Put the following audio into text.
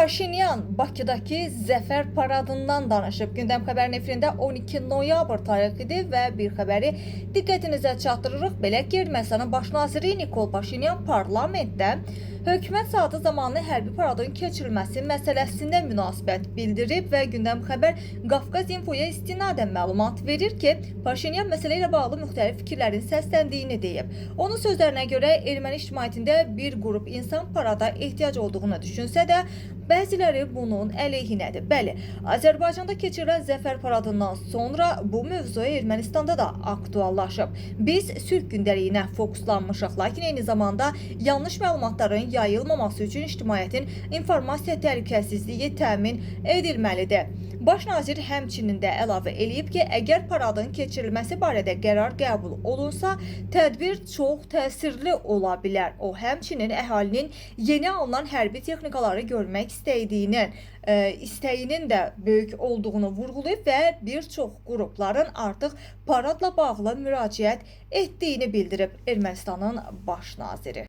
Paşinyan Bakıdakı Zəfər paradından danışıb. Gündəm xəbərin efirində 12 noyabr tarixidir və bir xəbəri diqqətinizə çatdırırıq. Belə ki, Ermənistanın baş naziri Nikol Paşinyan parlamentdə hökumət saatı zamanı hərbi paradın keçirilməsi məsələsində münasibət bildirib və Gündəm xəbər Qafqaz İnfoya istinadən məlumat verir ki, Paşinyan məsələ ilə bağlı müxtəlif fikirlərin səsləndiyini deyib. Onun sözlərinə görə erməni ictimaiyyətində bir qrup insan parada ehtiyac olduğunu düşünsə də, bəziləri bunun əleyhinədir. Bəli, Azərbaycanda keçirilən Zəfər paradından sonra bu mövzu Ermənistanda da aktuallaşıb. Biz sülh gündəliyinə fokuslanmışıq, lakin eyni zamanda yanlış məlumatların yayılmaması üçün ictimaiyyətin informasiya təhlükəsizliyi təmin edilməlidir. Baş nazir həmçinin də əlavə eləyib ki, əgər paradın keçirilməsi barədə qərar qəbul olunsa, tədbir çox təsirli ola bilər. O, həmçinin əhalinin yeni alınan hərbi texnikaları görmək istədiyinin, istəyinin də böyük olduğunu vurğulayıb və bir çox qrupların artıq paradla bağlı müraciət etdiyini bildirib Ermənistanın baş naziri.